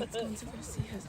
Dad's going to go see his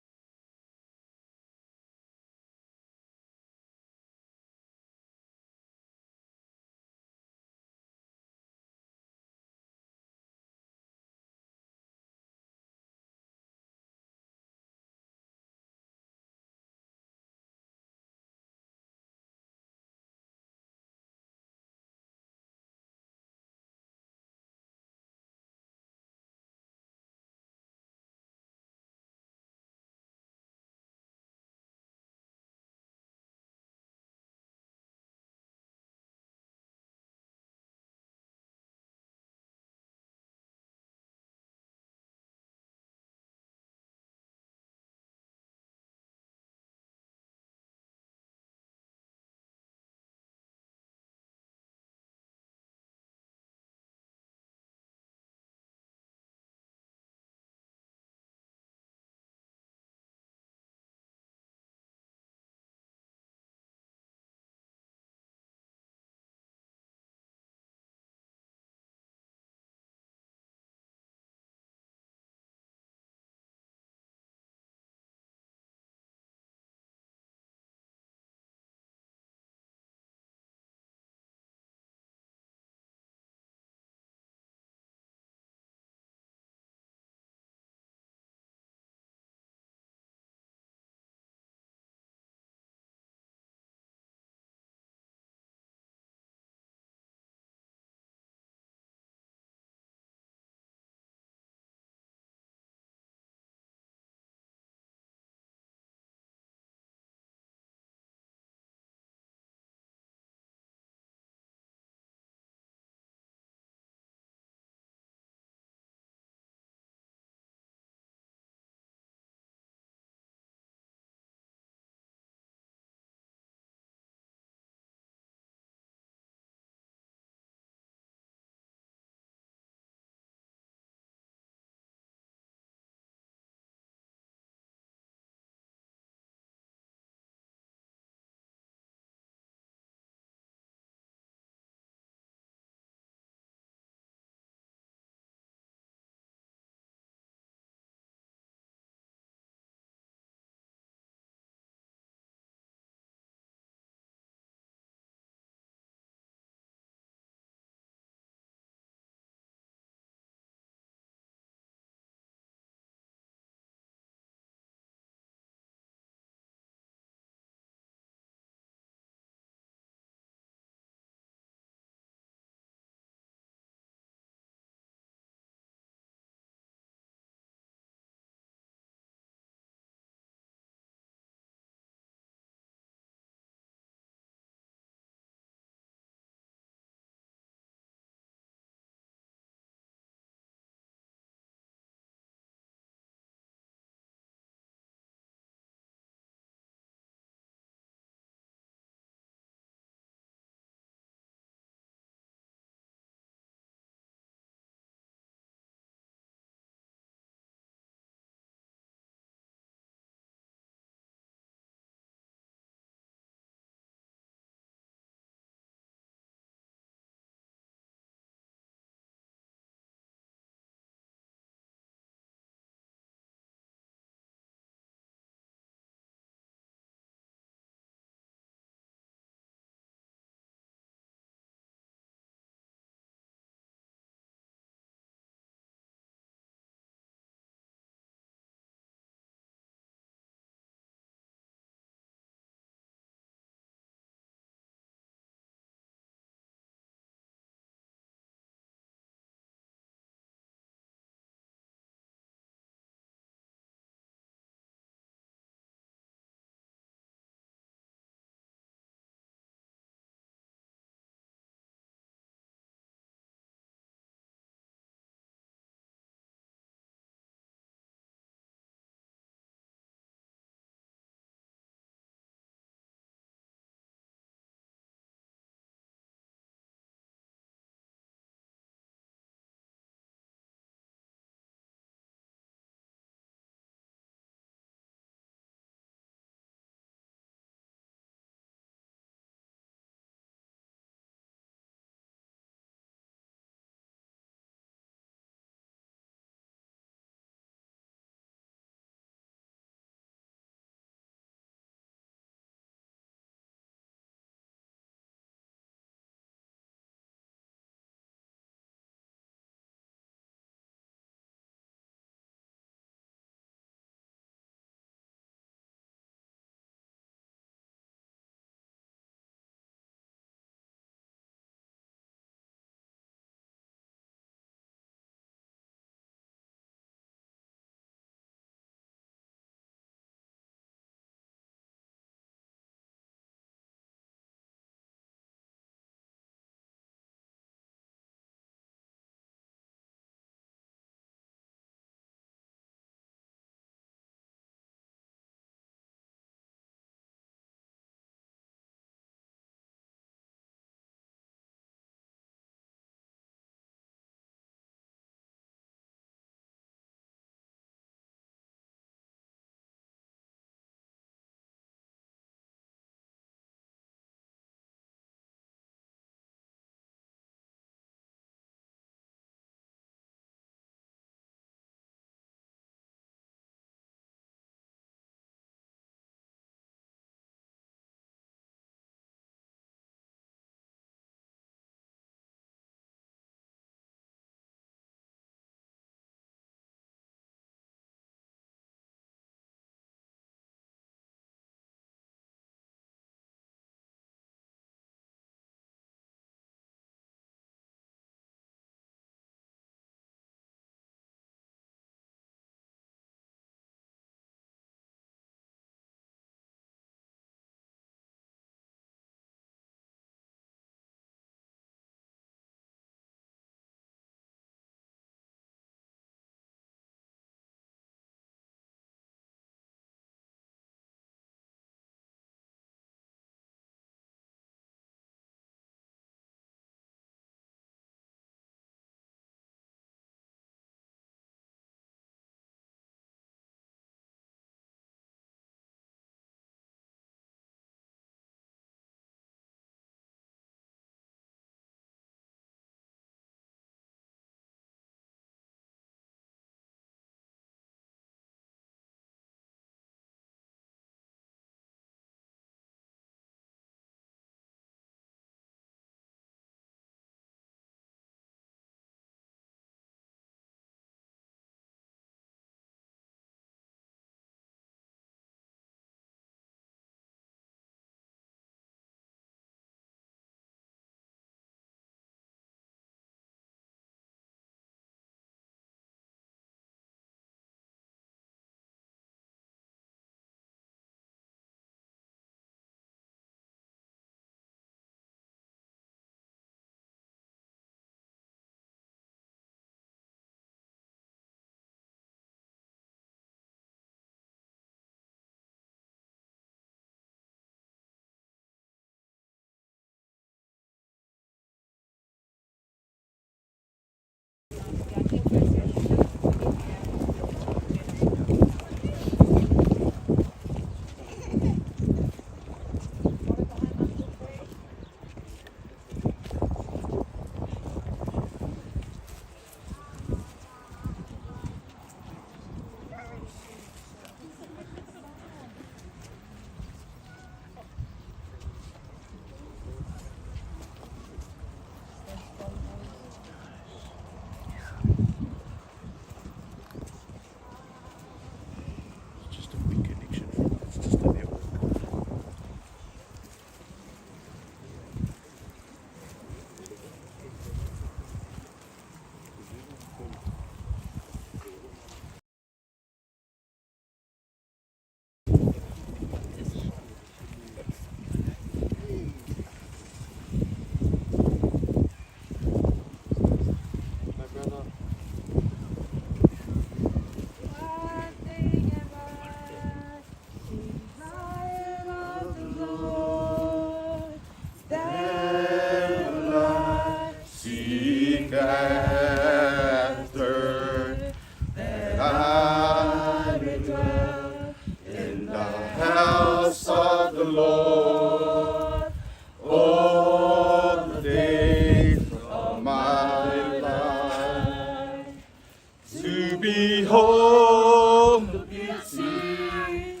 Behold the beauty,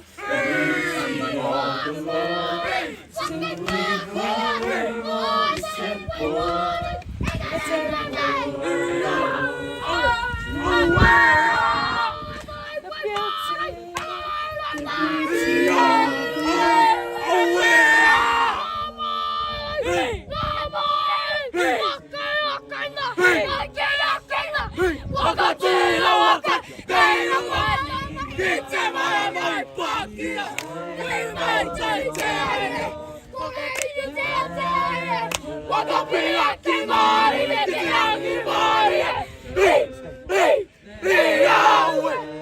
the beauty of the Lord. To inquire of His temple, the temple of the Lord. The beauty, the beauty of the Lord.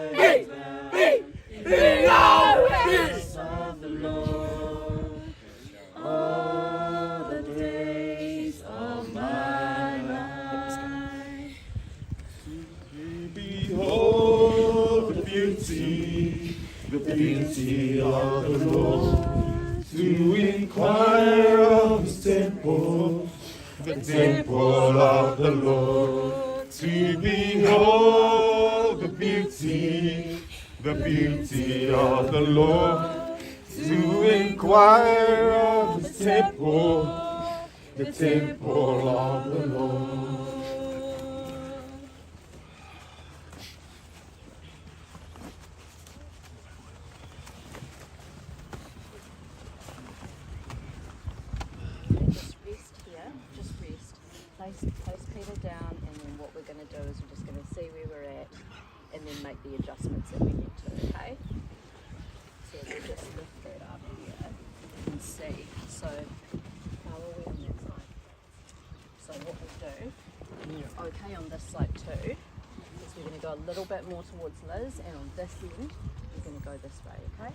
Of the Lord all the days of my life. Behold the beauty of the Lord. To inquire of His temple, the temple of the Lord. To behold the beauty of the Lord. To inquire of His temple, the temple of the Lord. Just rest here, just rest. Place Peter down, and then what we're going to do is we're just going to see where we're at and then make the adjustments that we need to, okay? So we'll just lift that up here and see. So, how are we on that side? So, what we'll do, and you're okay on this side too, is we're going to go a little bit more towards Liz, and on this end, we're going to go this way, okay?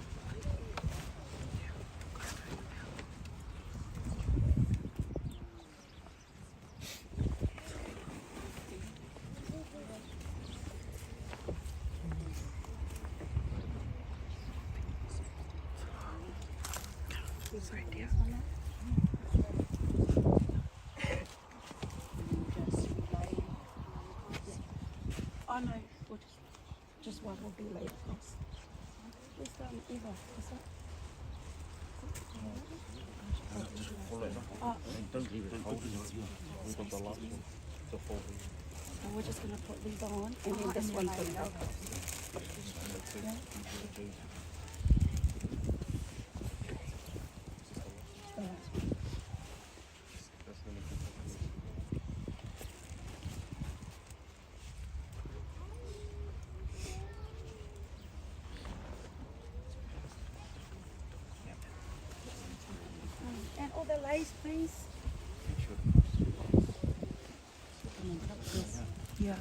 Just lay Oh no, we'll just one will be laid across. Where's Eva? Is that? So we're just gonna put these on and then this one's gonna go across. The last one. And all the lace, please. Yeah.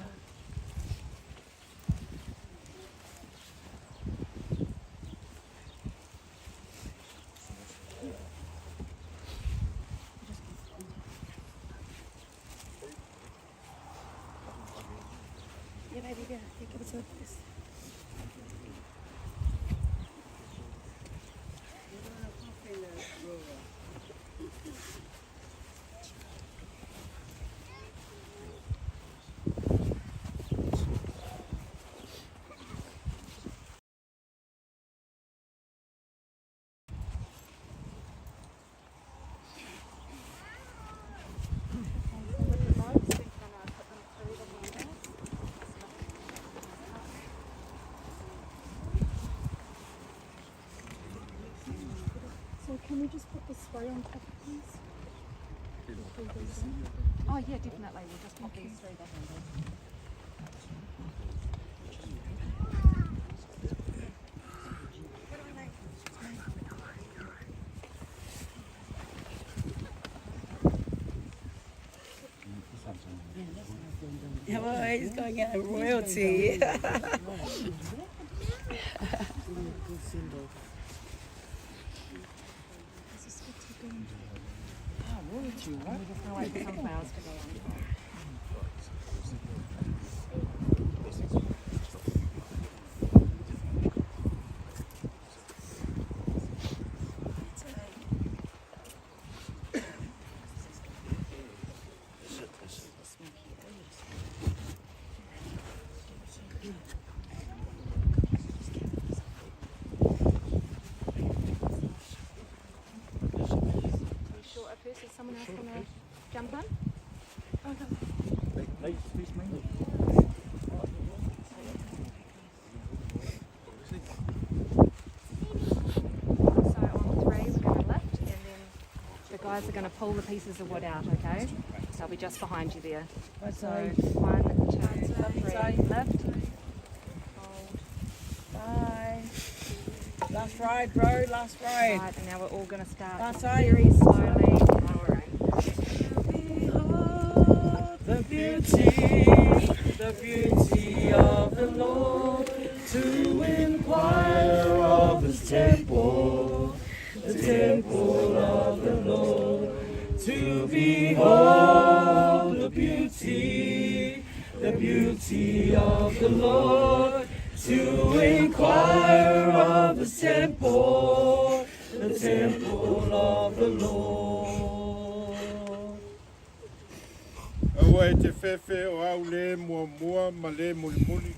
Yeah, baby, yeah. Yeah, give it to this. With the ropes, we're gonna put them through the handles. So can we just put the spray on top, please? Oh yeah, definitely. We'll just pop these through the handles. Yeah, well, he's going out royalty. We're just gonna wait for some flowers to go on. Jump in. So on three, we're going to lift, and then the guys are going to pull the pieces of wood out. Okay? They'll be just behind you there. So one, two, three, lift. Hold. Bye. Last ride, bro. Last ride. Right, and now we're all going to start That's very slowly lowering. Behold the beauty, the beauty of the Lord, to inquire of his temple, the temple of the Lord, to behold the beauty, the beauty of the Lord, to inquire of his temple, the temple of the Lord. Aua e te fefe o au lē muamua ma lē mulimuli.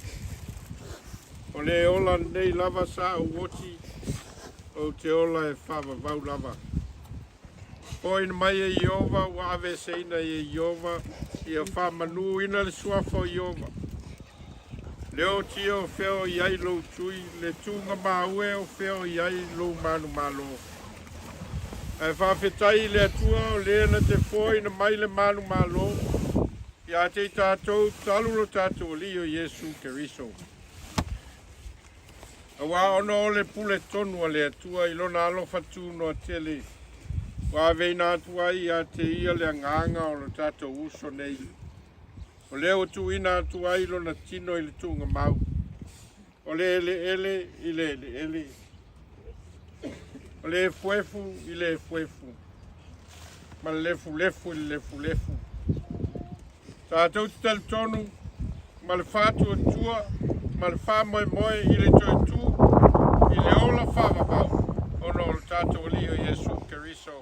O le ola lenei lava sa ou oti, ou te ola e faavavau lava. Foaina mai e Ieova ua aveeseina e Ieova, ia faamanuina le suafa o Ieova. Le oti e o fea o i ai lou tui, le tugamaue o fea o i ai lou manumalo. Ae faafetai i le Atua o lē na te foaina mai le manumalo ia te i tatou talu lo tatou Alii o Iesu Keriso. Auā ona o le pule tonu a le Atua i lona alofa tunoa tele, ua aveina atu ai ia te ia le agaga o lo tatou uso nei, o lea ua tuuina atu ai lona tino i le tuugamau, o le eleele i le eleele, o le efuefu i le efuefu, ma le lefulefu i le lefulefu. Tatou te talitonu ma le faatuatua ma le faamoemoe i le toe tū i le ola faavavau ona o lo tatou Alii o Iesu Keriso.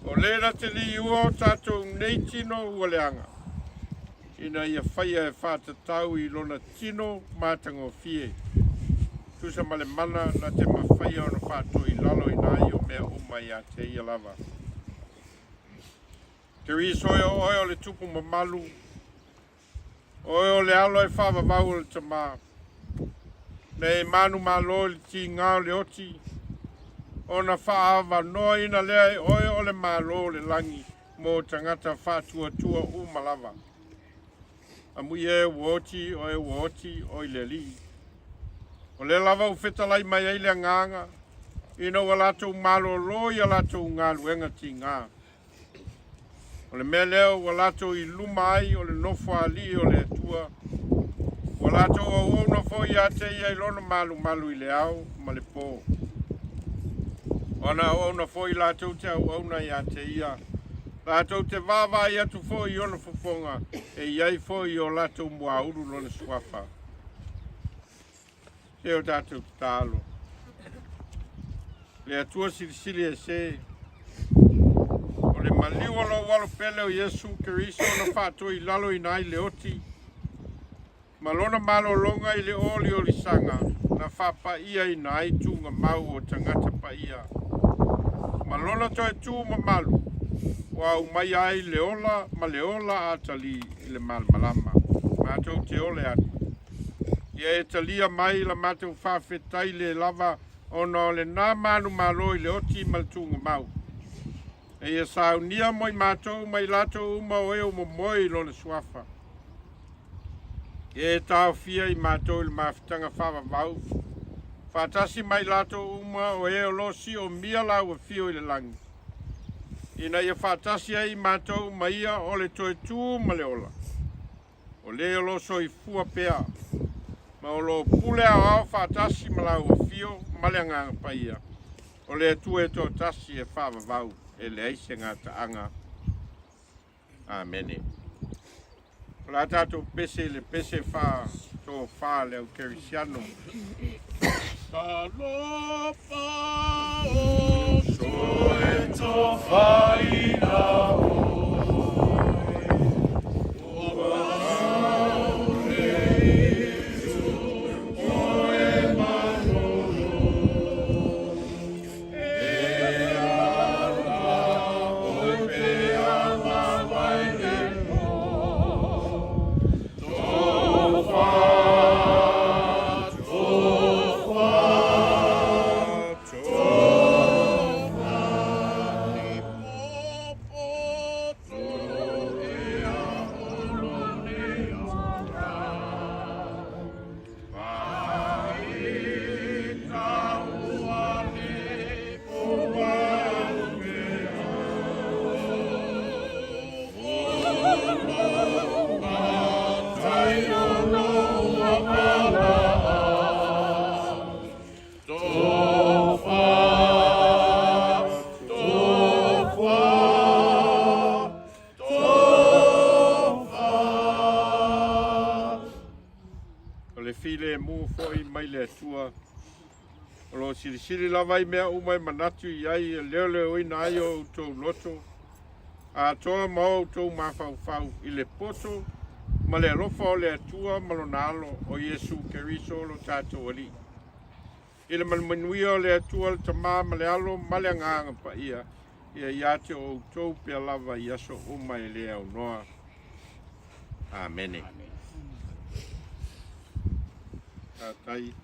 O le na te liua o tatou nei tino ua leaga, ina ia faia e faatatau i lona tino matagofie, tusa ma le mana na te mafaia ona faatoilaloina ai o mea uma ia te ia lava. Keriso e o oe o le tupu mamalu, o oe o le alo e faavavau o le Tamā, na e manumalo i le tiga o le oti, ona faaavanoaina lea e oe o le Malo o le lagi mo tagata faatuatua uma lava. Amuia e ua oti o e ua oti o i le Alii. O lea lava ua fetalai mai ai le agaga, ina ua latou malōlō i a latou galuega tigā. O le mea lea ua latou i luma ai o le Nofoalii o le Atua, ua latou auauna foi ia te ia i lona malumalu i le ao ma le pō. O ana auauna foi latou te auauna ia te ia, latou te vaavaai atu foi i ona fofoga, e i ai foi i o latou muaulu lona suafa. Se o tatou tatalo. Le Atua silisili ese, o le maliu o lou alo pele o Iesu Keriso na faatoilaloina ai le oti, ma lona malologa i le oliolisaga na faapa'iaina ai tugamau o tagata paia, ma lona toe tu mamalu ua aumaia ai le ola ma le ola atalī i le malamalama. Matou te ole atu, ia e talia mai la matou faafetai le lava ona o lenā manumalo i le oti ma le tugamau. E ia saunia mo i matou ma i latou uma o e ua momoe i lona suafa. Ia e taofia i matou i le mafutaga faavavau, faatasi ma i latou uma o e o lo o siomia laua afio i le lagi, ina ia faatasi ai i matou ma ia o le toe tū ma le ola, o le o lo o soifua pea, ma o lo o pule aoao faatasi ma laua afio ma le Agaga Paia, o le Atua e toatasi e faavavau e leai se gataaga. Amene. O le a tatou pese i le pese faatofa a le au kerisiano. Talofa o Toe tofaina oe, ua sauleitu oe malolo. E ala oe pea. foi mai le Atua o lo o silisili lava i mea uma e manatu i ai e leoleoina ai o outou loto atoa ma o outou mafaufau i le poto ma le alofa o le Atua ma lona Alo o Iesu Keriso lo tatou Alii. I le manumanuia o le Atua le Tama ma le Alo ma le Agaga Paia, ia ia te outou pea lava i aso uma e le aunoa. Amene. Tātai.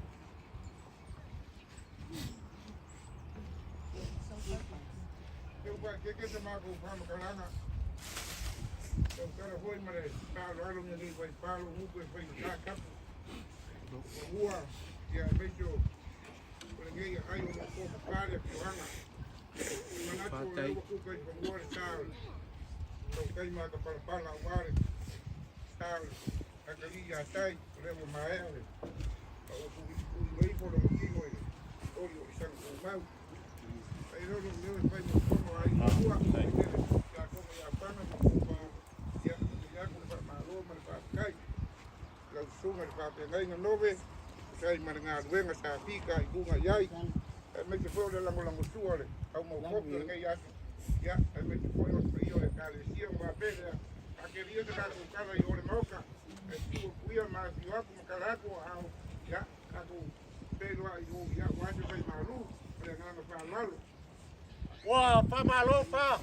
Ua faamalo fa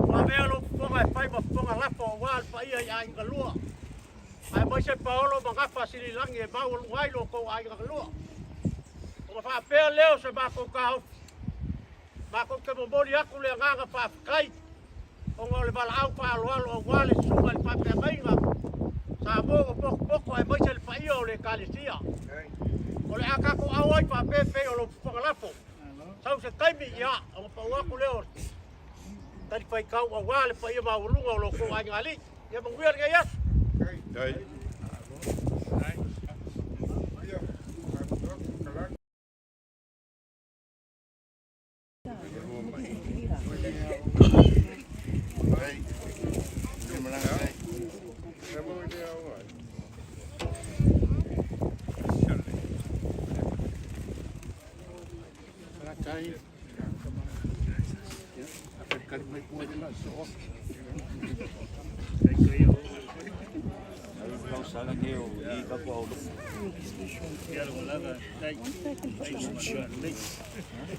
faavea lou fofoga e fai ma fofoga lafo aua le paia i aiga lua, aemaise paolo ma gafa sililagi e maualuga ai lo outou aiga lua. Ona faapea lea o se matou taofi, matou te momoli atu le agaga faafetai ona o le valaau faaaloalo aua le susuga i le faafeagaiga Samoa ua potopoto aemaise le paia o le Ekalesia. O le a tatou auai faapea pei o lou fofoga lafo. Sau se taimi, ia, ona pau atu lea o talifaitau aua le paia maualuga o lo outou aiga alii. Ia manuia lenei aso.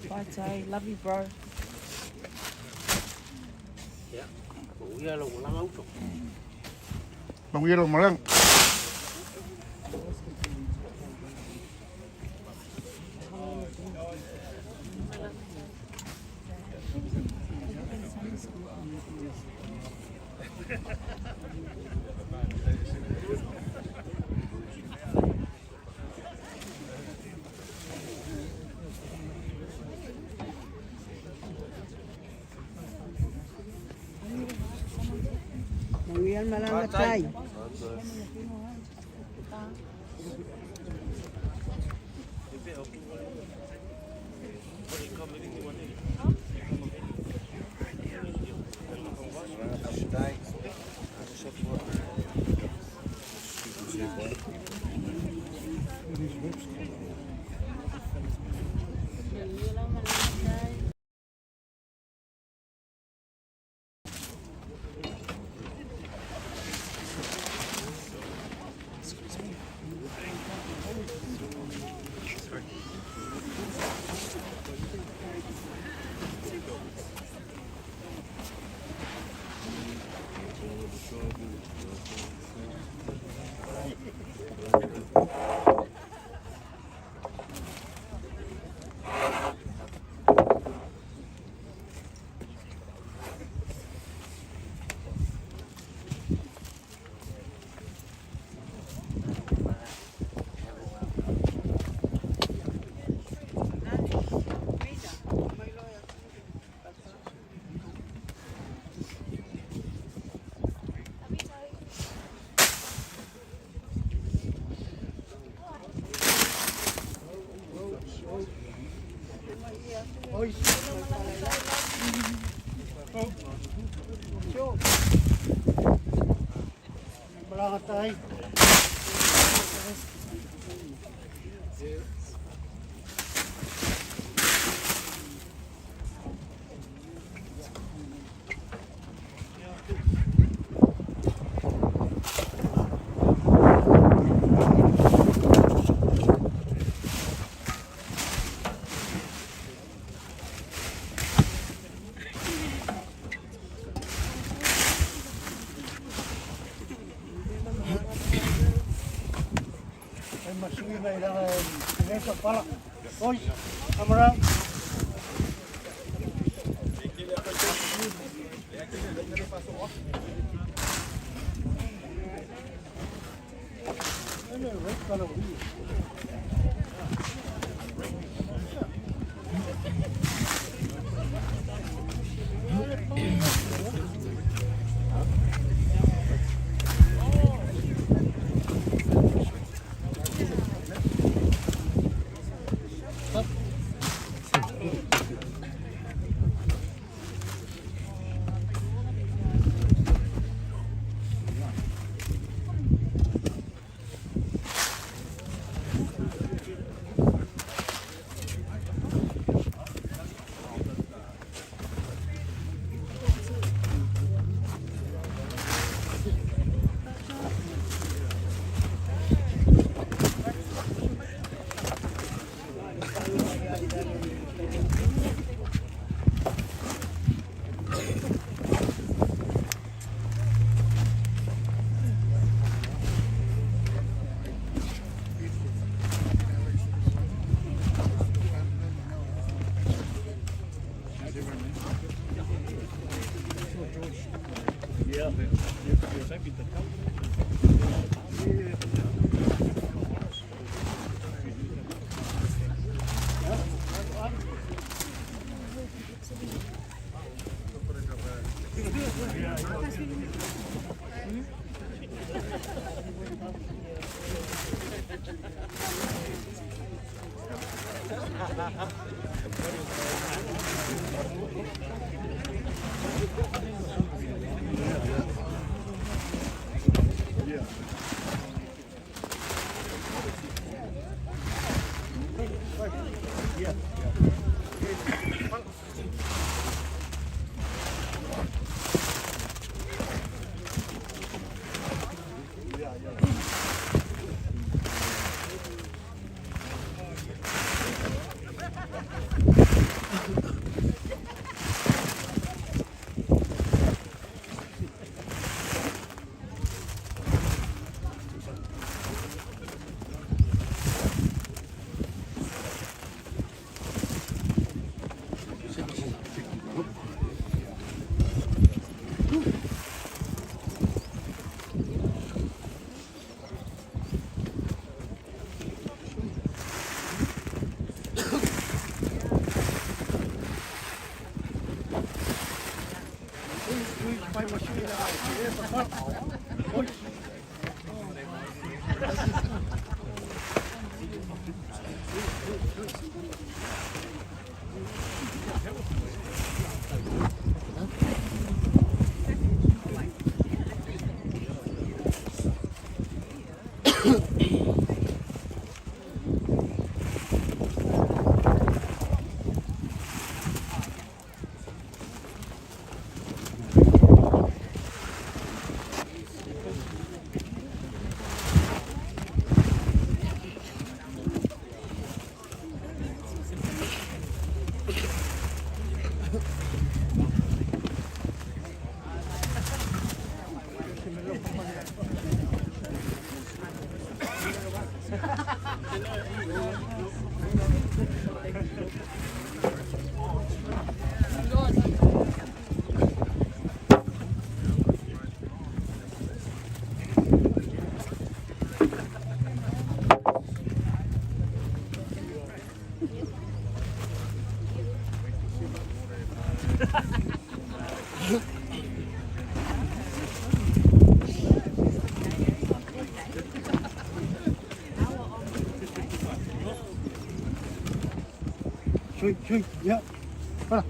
Bye, Tay. Love you, bro. Manuia lou malaga. Manuia le malaga tai. Malaga tai. and Pala. Boys, come around. Sui, sui, yeah. Voilà.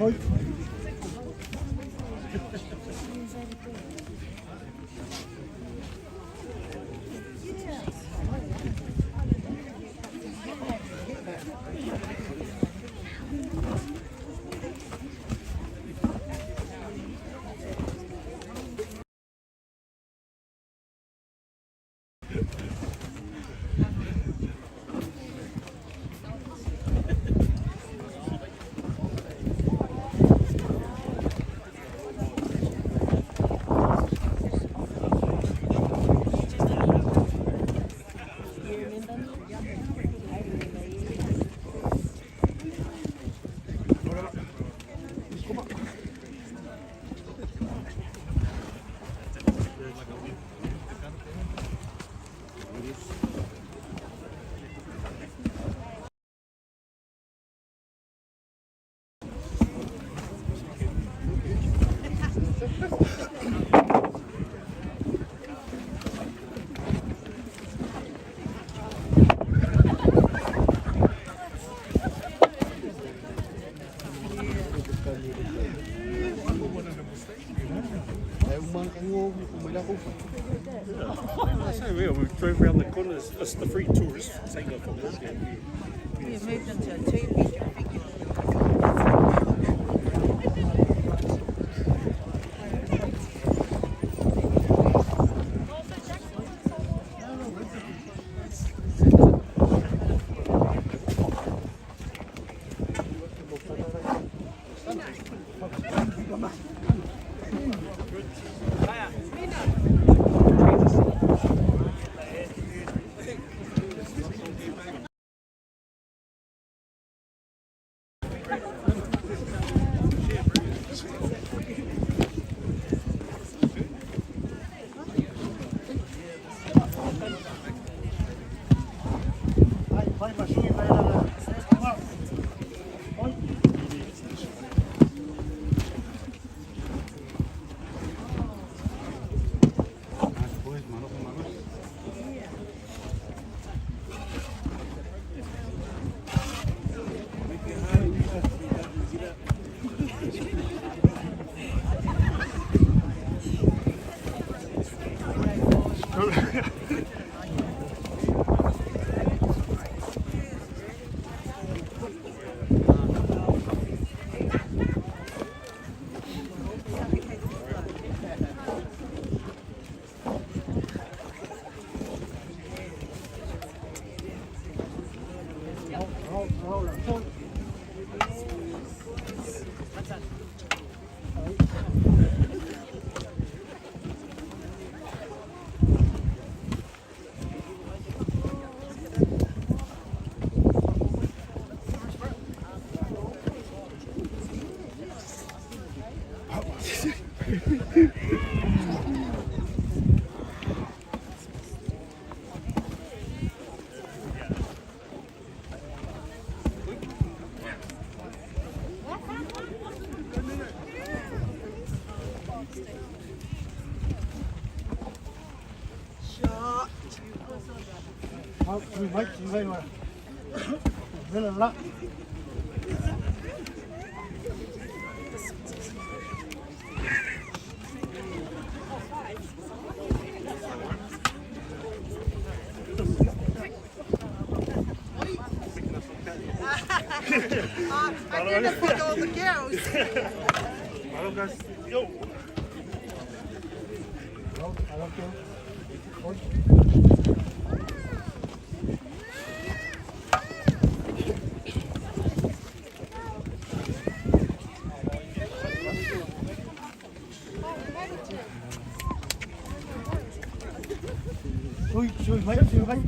So yeah, we drove round the corner. It's the free tourist thing from this. We moved into a two-bedroom. Thank you. Fai ma sui mai la. I did it for all the girls. Yo. Sui sui mai sui mai.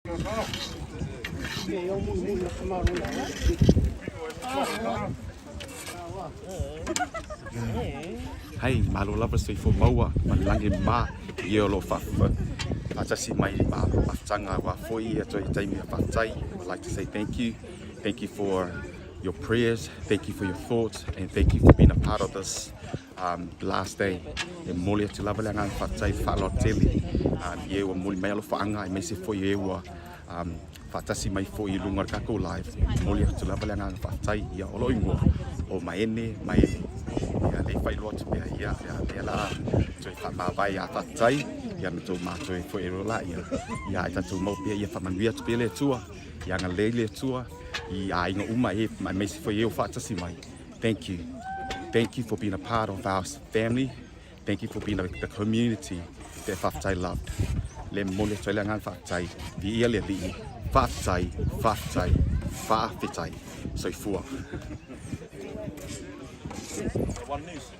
Hei, malo lava le soifua maua ma le lagi ma ia o lo o faatasi mai ma mafutaga aua foi ia toe taimi a faafetai. I would like to say thank you. Thank you for your prayers, thank you for your thoughts and thank you for being a part of this um, last day. E momoli atu lava le agaga faafetai le faaaloalo tele um, i e ua momoli mai alofaaga aemaise foi e ua um, faatasi mai foi i luga o le tatou live. Momoli atu lava le agaga faafetai ia o lou igoa o Maene Maene. Ia lei faailoa atu pea ia ia lea la toe faamavae ia faafetai ia na tou matou e foi e la ia ia ai tatou mau pea ia faamanuia atu pea le Atua ia agalelei le Atua i aiga uma e aemaise foi e o faatasi mai. Thank you. Thank you for being a part of our family. Thank you for being a, the community that Faafetai loved. Le momoli atu ai le agaga faafetai, viia le Alii, faafetai, faafetai, faafetai. Soifua. One news.